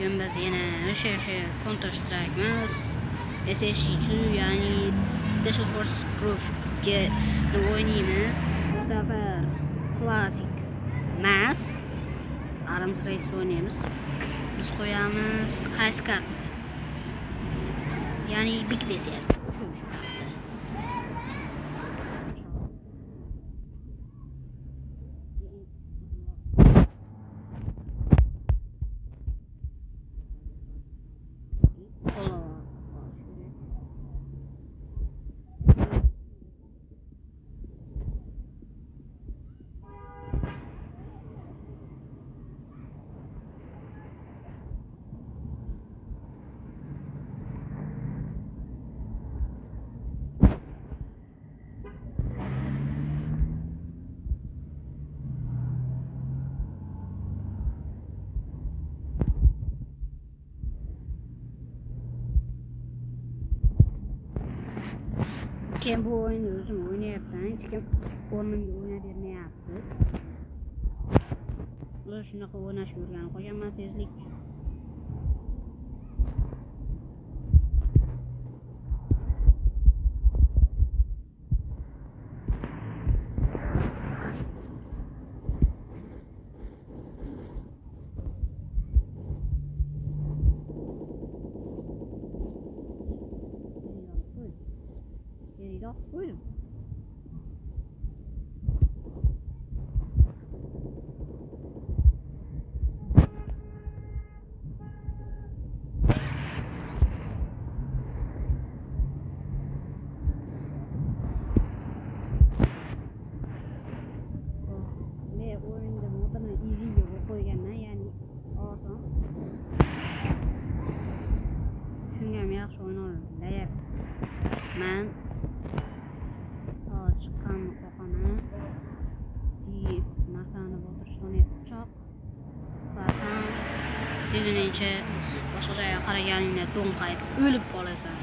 Bugun biz yana o'sha Counter Strike'miz SSG2, ya'ni Special Force Group 2 o'ynaymiz. Bu safar klassik mas Arms Race o'ynaymiz. Biz qo'yamiz qaysi karta? Ya'ni Big Desert. Shu karta. Keyin bu o'yinni o'zim o'ynayapman, hech kim o'rnimga o'ynab bermayapti. Ular shunaqa o'ynashib o'rganib qolganman tezlik. Qo'ydim. Men o'yinda buni easyga qo'yganman, ya'ni oson. Shunga ham yaxshi o'ynayapman. Chiqqanni qoqaman. Narsani botirishni pichoq qulasan. Deguningcha boshqa joyga qaraganingda do'nqayib o'lib qolasan.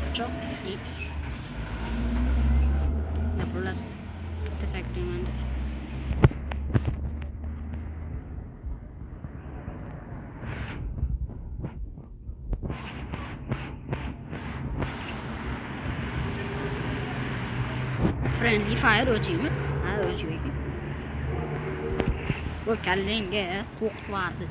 Pichoq. Xullas bitta sakrayman. Friendly fire o'chiymi? Ha, o'chib ekan. Bu kallangga qo'rqitlardi.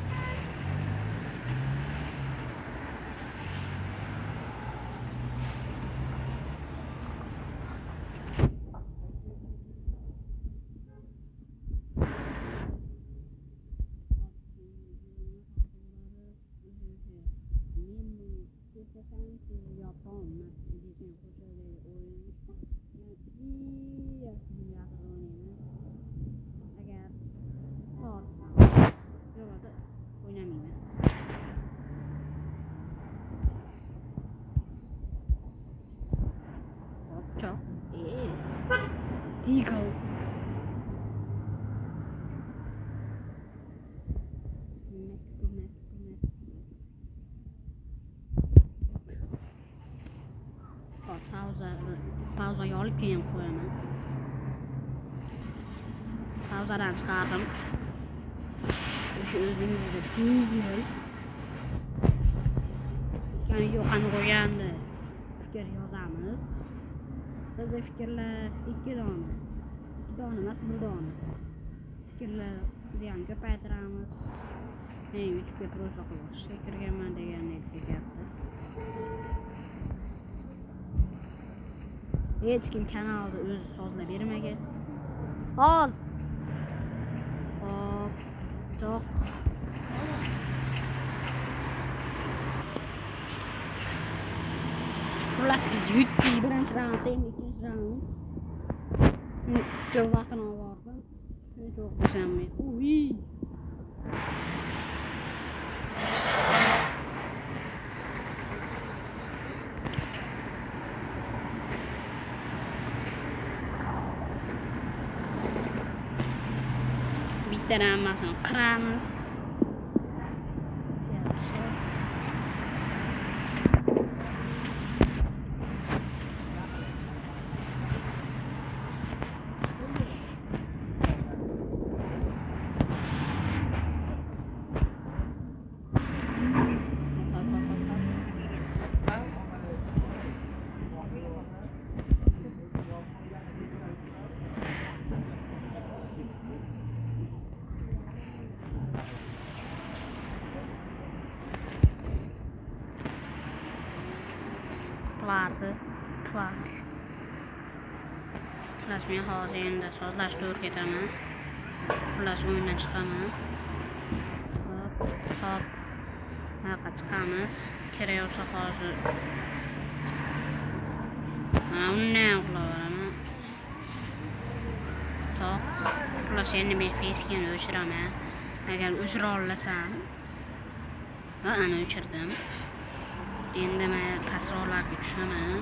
Agar tortsam, yo'q o'ynamayman. Hop, choq. Deagle. Pauzaga olib keyin qo'yaman. Pauzadan chiqardim. O'sha o'zingizda Deagle. Ya'ni yo'qani qo'yganni fikr yozamiz. Bizda fikrlar 2 dona. 2 dona emas, 1 dona. Fikrlarni ham ko'paytiramiz. Men YouTube'ga prosa qilishga kirganman degandek gapni. Hech kim kanalni o'zi sozlab bermagan. Hoz. Hop, to'q. Xullas biz yutdik birinchi raund, endi ikkinchi raund. Ko'p vaqtini olib bordim. Shuni cho'q desam. Uy. Bittadan hammasini qiramiz. Yaxshi. Qilardi. Qilar. Xullas, men hozir endi sozlashni o'rgataman. Xullas, o'yindan chiqaman. Hop, hop. Buyoqqa chiqamiz. Kerak bo'lsa hozir. Mana undan ham qilaveraman. To'q. Xullas, endi men facecamni o'chiraman. Agar o'chira olsam. Va ana o'chirdim. Endi men pastroqlarga tushaman.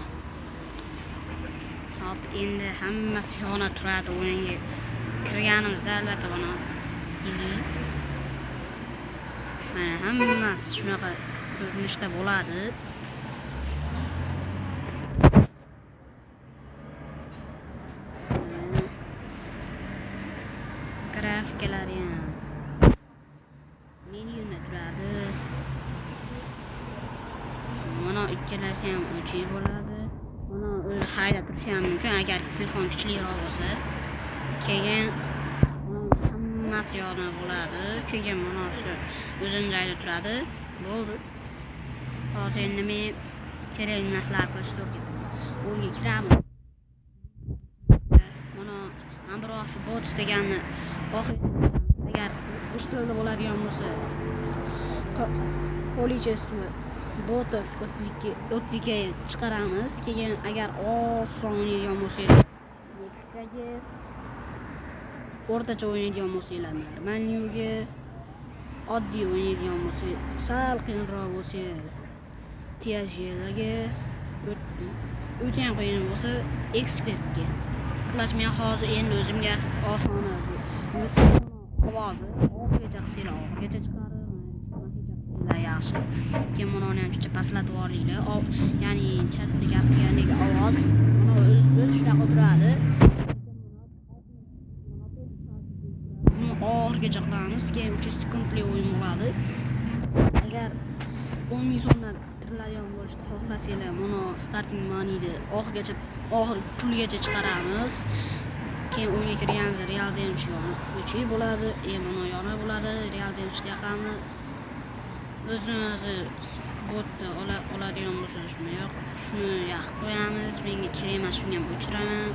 Hop, endi hammasi yona turadi. O'yinga kirganimizda albatta buni mana hammasi shunaqa ko'rinishda bo'ladi. Grafikalari ham menyuda turadi. Mana ikkalasi ham o'chik bo'ladi. Mana o'zi hayda turishi ham mumkin agar telefon kuchliroq bo'lsa. Keyin hammasi yonib bo'ladi. Keyin mana shu o'zini joyida turadi. Bo'ldi. Hozir endi men kerakli narsalar qilishni o'rgataman. O'yinga kiramiz. Mana number of bots deganni agar rus tilida bo'ladigan bo'lsa, количество ботов 32 chiqaramiz. Keyin agar oson o'ynaydigan bo'lsangiz, lегкаga, o'rtacha o'ynaydigan bo'lsanglar, normalniga, oddiy o'ynaydigan bo'lsa, sal qiyinroq bo'lsa, тяжелыга, o'ta ham qiyin bo'lsa, ekspertga. Xullas, men hozir endi o'zimga osoni ovozi oxirigacha qilsanglar, oxirigacha chiqarib, yaxshi. Keyin buni ham picha pastlatib olinglar. Ya'ni chatda gapirgandek ovoz buni o'z shunaqa turadi. Buni oxirigacha qilamiz. Keyin 3 sekundli o'yin bo'ladi. Agar 10 ming so'mdan tiriladigan bo'lishni xohlasanglar, buni starting moneyni oxirigacha, oxir pulgacha chiqaramiz. Keyin o'yinga kirganimizda real damage o'chik bo'ladi, buni yona bo'ladi, real damage yoqamiz. O'zini o'zi botni oladigan bo'lsa shuni yo'q, shuni yoqib qo'yamiz. Menga kerak emas, shuni ham o'chiraman.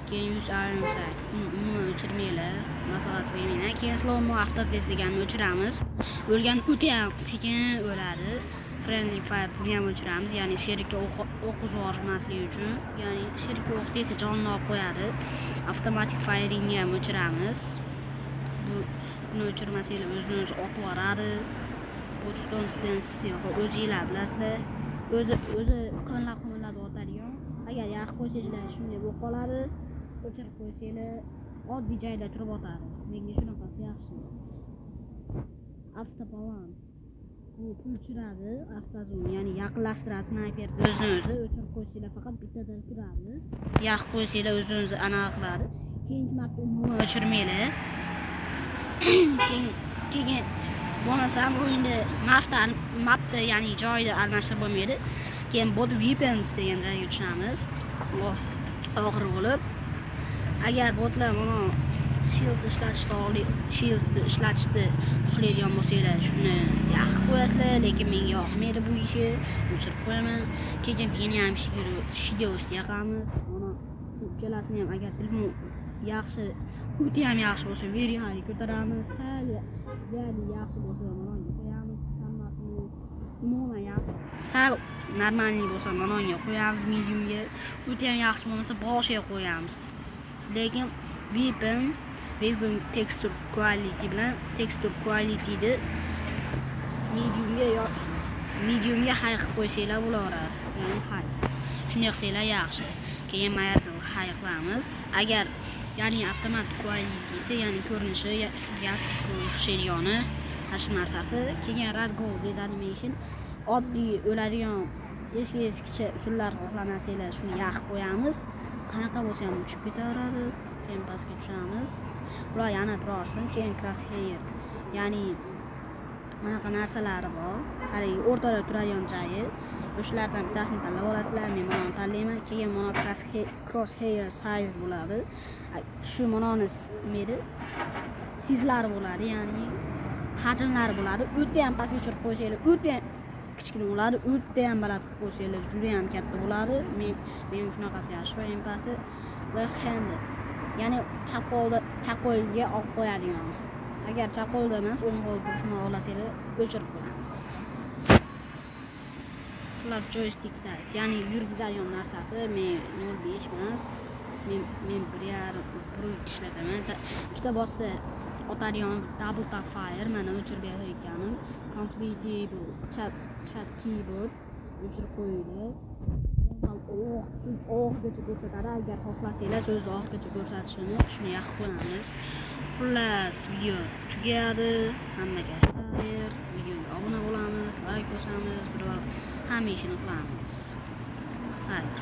Keyin 100 arimsa umuman o'chirmanglar, maslahat bermayman. Keyin slow mo after death deganni o'chiramiz. O'lgan o'ta ham sekin o'ladi. Friendly fire buni ham o'chiramiz, ya'ni sherikka o'q uzib uchun, ya'ni sherikka o'q tegsa jonini olib qo'yadi. Avtomatik firingni ham o'chiramiz. Buni o'chirmasanglar o'zini o'zi otib yuboradi. Botstone stencil o'zinglar bilasizlar. O'zi qimirlab otadigan. Agar yoqib qo'ysanglar shunday bo'lib qoladi. O'chirib qo'ysanglar oddiy joyda turib otadi. Menga shunaqasi yaxshi. Avtobalans bu pul tushiradi, avtozum, ya'ni yaqinlashtiradi snayper o'zini o'zi. O'chirib qo'ysanglar faqat bittadan turadi. Yoqib qo'ysanglar o'zini o'zi anaqa qiladi. Keyingi marta umuman o'chirmanglar. Keyin bo'lmasam o'yinda mapda, ya'ni joyida almashtirib bo'lmaydi. Keyin bot weapons degan joyga tushamiz. Og'ir bo'lib, agar botlar mana shield ishlatishni xohlaydigan bo'lsanglar, shuni yoqib qo'yasizlar, lekin menga yoqmaydi bu ishi, o'chirib qo'yaman. Keyin yana ham shield yoqamiz. Mana ikkalasini ham agar telefon yaxshi, o'ta ham yaxshi bo'lsa, very high ko'taramiz. Sal ya'ni yaxshi bo'lsa, manonga qo'yamiz hammasini. Umuman yaxshi. Sal normalniy bo'lsa, manonga qo'yamiz, mediumga. O'ta ham yaxshi bo'lmasa, boshiga qo'yamiz. Lekin weapon texture quality bilan texture qualityni mediumga high qilib qo'ysanglar bo'laveradi. Ya'ni high. Shunday qilsanglar yaxshi. Keyin mana yerda high qilamiz. Agar ya'ni avtomat qualitysi, ya'ni ko'rinishi yaxshi ko'rishigani, ana shu narsasi. Keyin Radgo Design oddiy o'ladigan eski-eskicha usullar xohlamasanglar shuni yoqib qo'yamiz. Qanaqa bo'lsa ham uchib ketaveradi. Keyin pastga tushamiz. Ular yana turarsin. Keyin crosshair, ya'ni bunaqa narsalari bor. Haligi o'rtada turadigan joyi. O'shalardan bittasini tanlab olasizlar. Men mana tanlayman. Keyin mana crosshair size bo'ladi. Shu manoni meri sizlari bo'ladi, ya'ni hajmlari bo'ladi. O'ta ham pastga tushirib qo'ysanglar, o'ta kichkina bo'ladi. O'ta ham baland qilib qo'ysanglar juda ham katta bo'ladi. Men shunaqasi yaxshi. Va eng pasti left hand, ya'ni chap qo'lda, chap qo'lga olib qo'yadigan. Agar chap qo'lda emas, o'ng qo'lda shuni xohlasanglar o'chirib qo'yamiz. Xullas, joystick size, ya'ni yurgizadigan narsasi. Men 0.5 emas, men 1.5, 1.3 ishlataman. Ikkita bossa otadigan double tap fire, mana o'chirib berayotganim. Completely bu chat keyboard o'chirib qo'yildi. So'z oxirigacha ko'rsatadi. Agar xohlasanglar so'zni oxirigacha ko'rsatishini, shuni yoqib qo'yamiz. Xullas, video tugadi. Hammaga xayr. Videoga obuna bo'lamiz, layk bosamiz, bir hamma ishini qilamiz. Xayr.